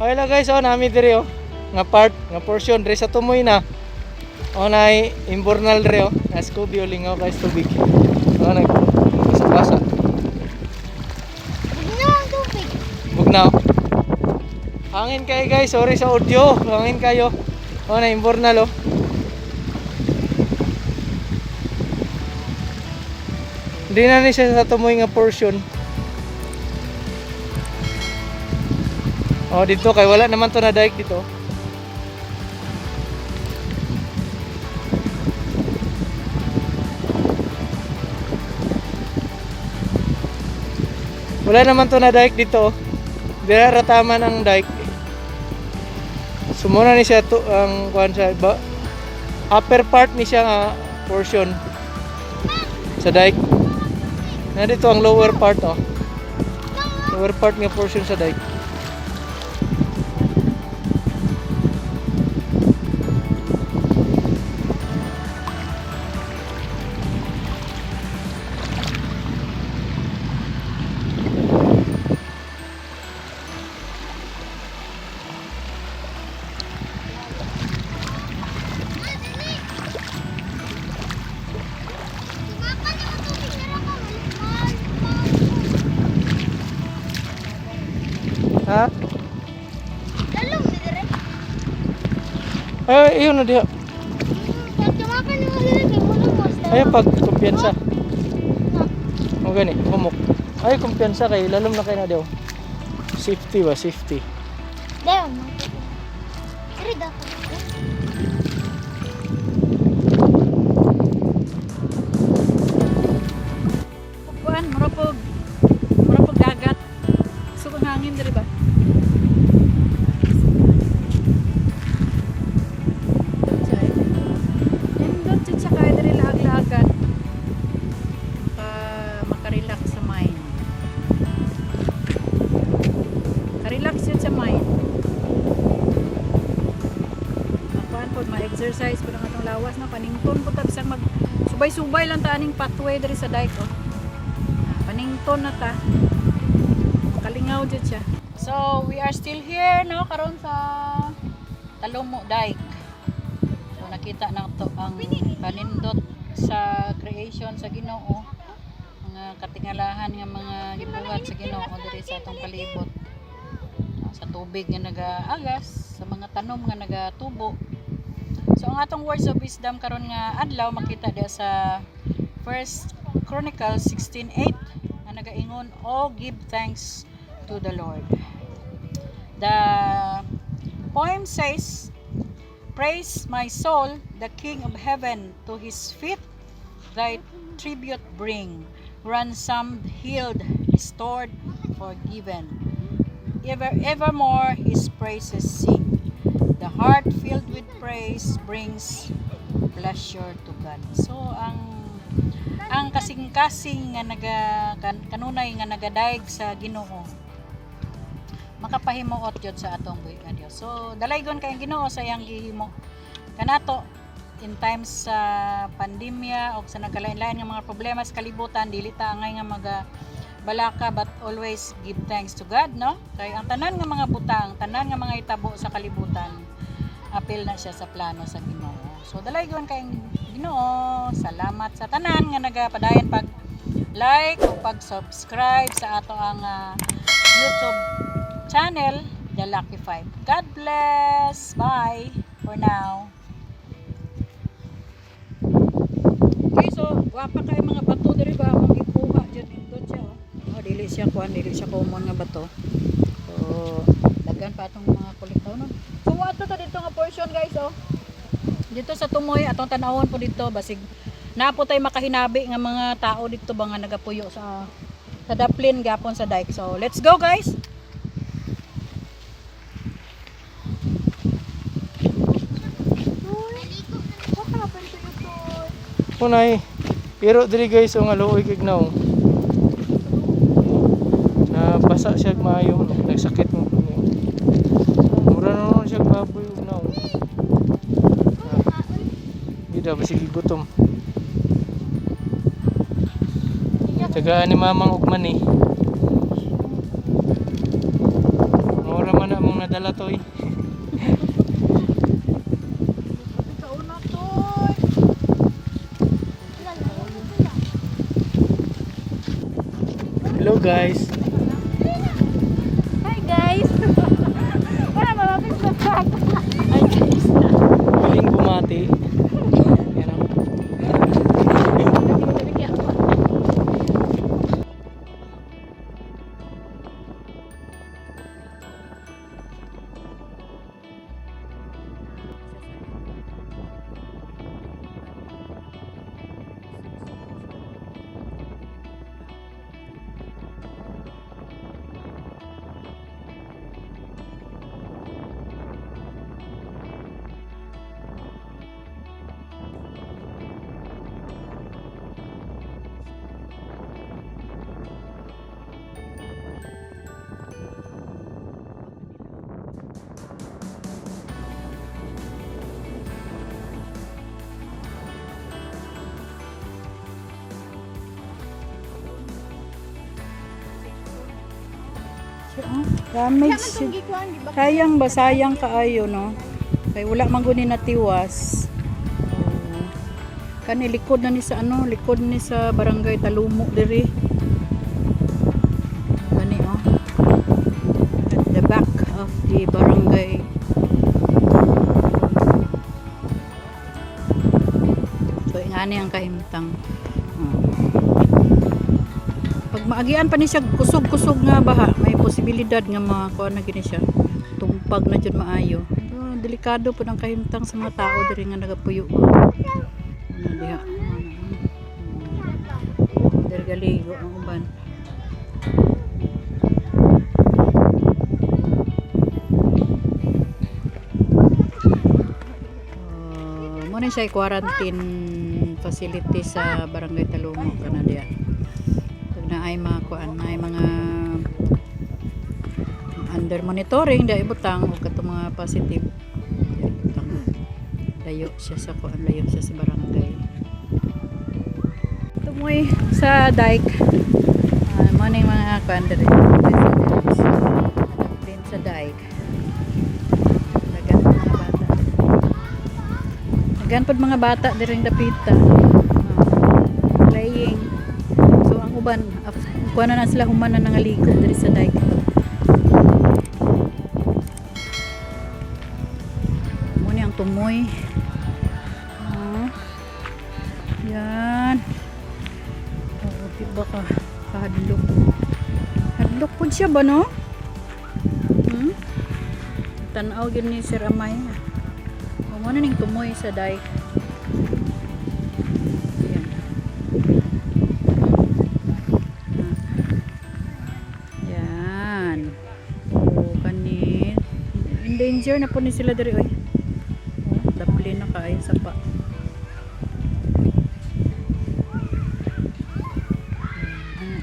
Okay lang guys, oh, nami diri oh. Nga part, nga portion diri sa tumoy na. Oh, nay imbornal diri oh. Na Scooby oh, lingaw guys tubig. Oh, nag basa. Bugnaw ang tubig. Bugnaw. Hangin kayo guys, sorry sa audio. Hangin kayo. Oh, na imbornal oh. Hindi na ni siya sa tumoy nga portion. Oh, dito kay wala naman to na dike dito. Wala naman to na dike dito. Dira rataman ang dike. Sumuna ni siya to ang kuan sa ba, upper part ni siya nga portion sa dike. Na dito ang lower part oh. Lower part nga portion sa dike. Tumapan ang tubig na lang ako. Ha? Lalong na dire. Ay, ayun na diha. Pag tumapan ang dire kay wala mo. Ay, pag kumpiyansa. O gani, humok. Ay, kumpiyansa kay lalom na kay na daw. Safety ba, safety. Dayon. Dire dapat. Kuan, murapog dagat. So ang hangin diri ba? Nindot jud siya kay diri laag-laagan. Maka makarelax sa mind. Ka-relax yun sa mind. Makuan po, ma-exercise po ang atong lawas no, panington po ta bisag mag subay-subay lang ta aning pathway diri sa dike oh. Ah, panington na ta. Kalingaw jud siya. So, we are still here no karon sa Talomo Dike. So nakita na to ang panindot sa creation sa Ginoo. Mga katingalahan nga mga gibuhat sa Ginoo diri sa atong palibot. Ah, sa tubig nga nagaagas, sa mga tanom nga nagatubo. So ang atong words of wisdom karon nga adlaw makita diya sa First Chronicles 16:8 nga nagaingon, "Oh, give thanks to the Lord." The poem says, "Praise my soul, the King of heaven, to his feet thy tribute bring, ransomed, healed, restored, forgiven. Ever evermore his praises sing. The heart filled with praise brings pleasure to God." So ang kasing-kasing nga naga kanunay nga nagadayeg sa Ginoo makapahimuot jud sa atong buhi nga Dios. So dalaygon kay ang Ginoo sa iyang gihimo kanato in times sa pandemya o sa nagkalain-lain nga mga problema sa kalibutan. Dili ta angay nga maga balaka, but always give thanks to God, no, kay ang tanan nga mga butang, tanan nga mga itabo sa kalibutan, apil na siya sa plano sa Ginoo. So dalaygon kay ang Ginoo. Salamat sa tanan nga nagapadayon pag like o pag subscribe sa ato ang YouTube channel, The Lucky Five. God bless. Bye for now. Okay, so gwapa kay mga bato diri ba akong gikuha jud, nindot siya oh. Oh, dili siya kuan, dili siya common nga bato. So daghan pa atong mga kolektaw no. So ato to dito nga portion guys oh. Dito sa Tumoy atong tan-awon po dito basig naa po tay makahinabi nga mga tao dito ba nga nagapuyo sa daplin gapon sa dike. So let's go guys. Unay, pero diri guys, ang aluoy kay gnaw. Na basa siya maayo, no? Nagsakit mo. Mura na naman siya baboy og naw. Hindi daw basig gutom. Tagaan ni mamang ugman eh. Mura man na among nadala to eh. Kauna to. Hello guys. Hi guys! Wala, malapit sa vlog. Hi guys. Huling bumati. Yan oh. Oh, damage siya. Sayang ba? Sayang kaayo, no? Kay wala man guni natiwas. Oh. Kani likod na ni sa ano, likod ni sa Barangay Talumo diri. Kani oh. At the back of the barangay. So ingani ang kahimtang. Oh. Pag maagian pa ni siya kusog-kusog nga baha, may posibilidad nga makakuha na gini siya. Tumpag na jud maayo. Pero delikado po ng kahimtang sa mga tao diri nga nagapuyo. Ano diha? Ano, ano. Diri galigo ang uban. Mo na siya quarantine facility sa Barangay Talumo kana diha. Pag naay mga kuan, naay mga under monitoring da ibutang og katong mga positive da ibutang. Layo siya sa kuan, layo siya sa barangay. Tumoy sa dike. Mo na yung mga kuan diri. Residents. Din sa dike. Dagan mga bata. Dagan pod mga bata diri dapita. Playing. So ang uban, kuha na na sila human na nangaligo diri sa dike. Muna ang tumoy. Ah. Yan. Oo, di ba ka kahadlok? Hadlok po siya ba no? Hmm? Tanaw gyud ni Sir Amay. O mo na ning tumoy sa dike. Yan. Yan. O, kani. In danger na po ni sila diri oy. Oh, dapli na kaayo sa pa.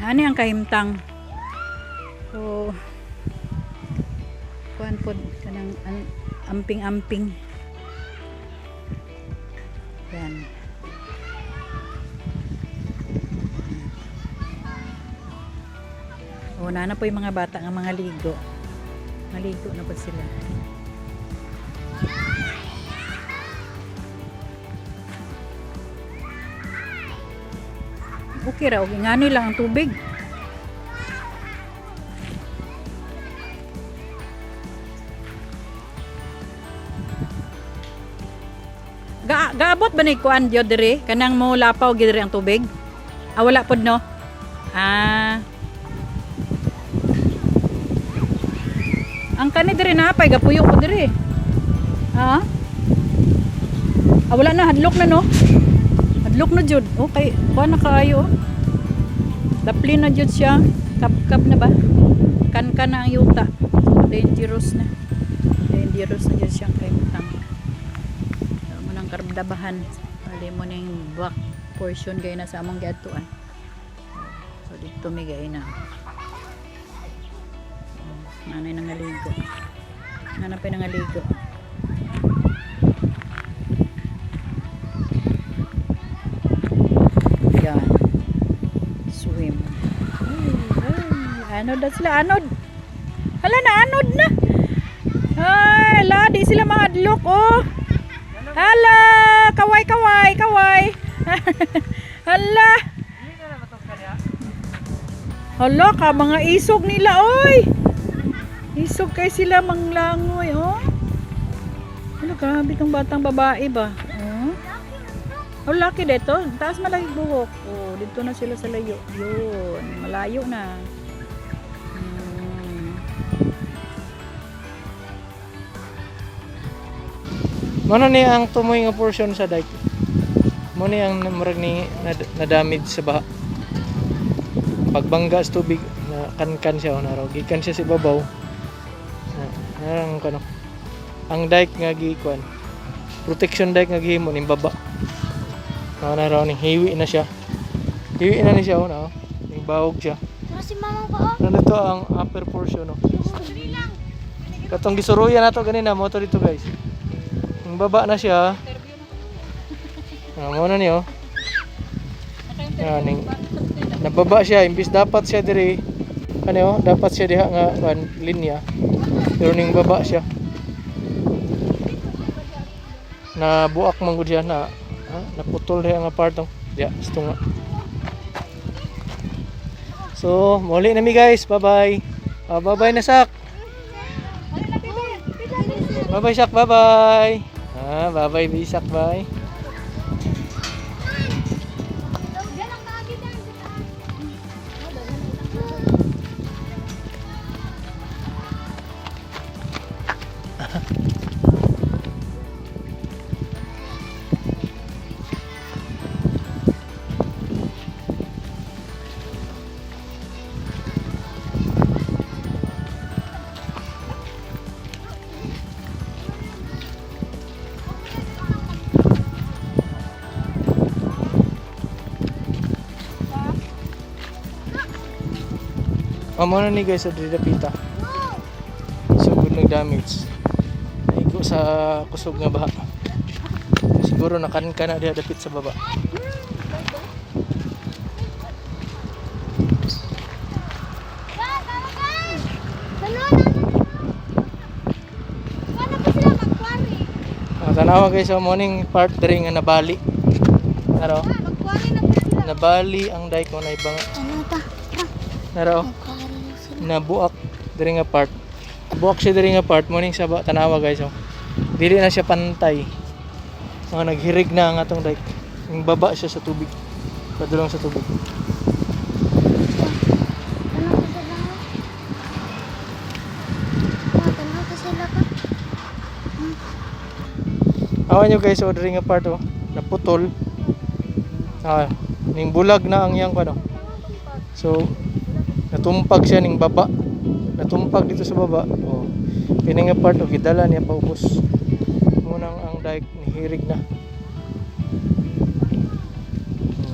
Ani ang kahimtang. So, kuan pod kanang amping-amping. Yan. O, na po yung mga bata nga mga ligo. Maligo na po sila. Okay ra, okay. Ngani lang ang tubig. Gaabot ba ni kuan diyo diri? Kanang mo lapaw gid diri ang tubig? Ah, wala pod no? Ah. Ang kani diri na pay gapuyo ko diri. Ha? Ah, wala na, hadlok na no. Hadlok na jud. Okay, kuan na kaayo. Oh. Dapli na jud siya. Kap-kap na ba? Kan-kan na ang yuta. So, dangerous na. Dangerous na jud siyang kahimtang. Mo nang kardabahan. Ali mo ning back portion gay na sa among giadtuan. So dito mi gay na. Nanay nangaligo. Nanay pa nangaligo. Yan. Swim. Ay, ay, anod na sila, anod. Hala na, anod na. Dili sila mahadlok oh. Hala, kaway kaway kaway. Hala. Hala ka mga isog nila oy. Isog kay sila manglangoy oh. Ano, grabe tong batang babae ba? Oh. Oh, laki dito. Taas malaki buhok. Oh, dito na sila sa layo. Yun, malayo na. Mano ni ang tumoy nga portion sa dike. Mo ni ang murag ni na damage sa baha. Pagbangga sa tubig na kankan siya o naraw. Gikan siya sa ibabaw. Na, narang kano. Ang dike nga gikuan. Protection dike nga gihimo ning baba. Na naraw ning hiwi na siya. Hiwi na ni siya o na. Oh. Ning bawog siya. Pero si mama ko oh. Ano to ang upper portion no. Katong gisuruyan nato ganina mo to dito, guys. Ang baba na siya. Ah, mo na niyo. Ah, ning nababa siya imbis dapat siya diri. Ano oh, dapat siya diha nga kan linya. Pero ning baba siya. Nabuak man gud siya na ah, naputol diha nga part oh. Diha, gusto nga. So, muli na mi, guys. Bye-bye. Ah, bye-bye na sak. Bye-bye sak, bye-bye. Ah, bye-bye Bisak, bye. Ah, mo na ni guys sa Dridapita. So good ng damage. Naigo sa kusog nga baha. Siguro nakanka na diha dapit sa baba. Ah, tanawa guys sa morning part diri nga nabali. Naro, nabali ang dike mo na ibang Ano ta? naro. Nabuak diri nga part. Buak siya diri nga part morning sa tanawa guys oh. Dili na siya pantay. Mga naghirig na ang atong dike. Yung baba siya sa tubig. Padulong sa tubig. Awan nyo guys, oh, diri nga part oh. Naputol. Ah, ning bulag na ang iyang ano. So, natumpag siya ning baba. Natumpag dito sa baba. Oh. Kini nga part oh, gidala niya paubos. Munang ang dike nihirig na.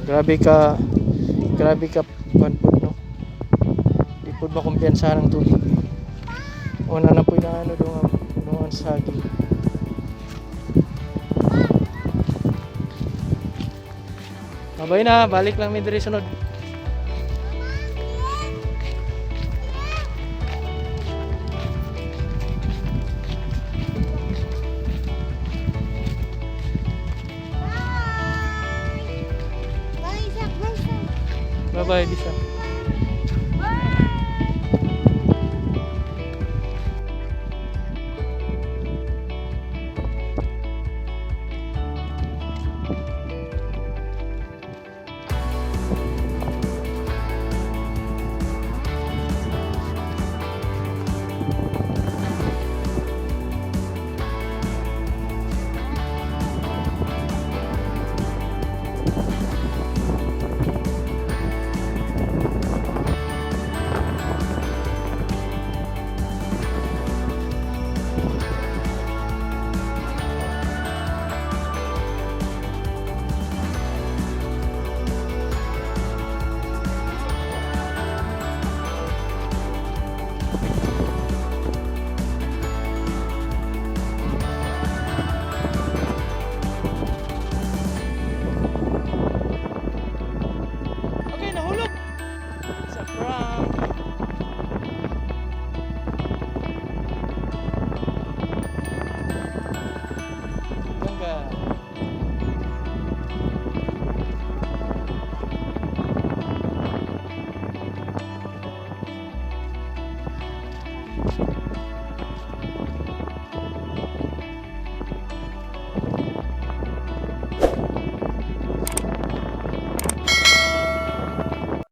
Grabe ka kuan pod no. Di pod makumpiyansahan ang tubig. Una na po inaano do nga noon sa saging. Babay na, balik lang mi diri sunod. Bye, Zach. Bye, Zach. Bye-bye, Lisa. Bye.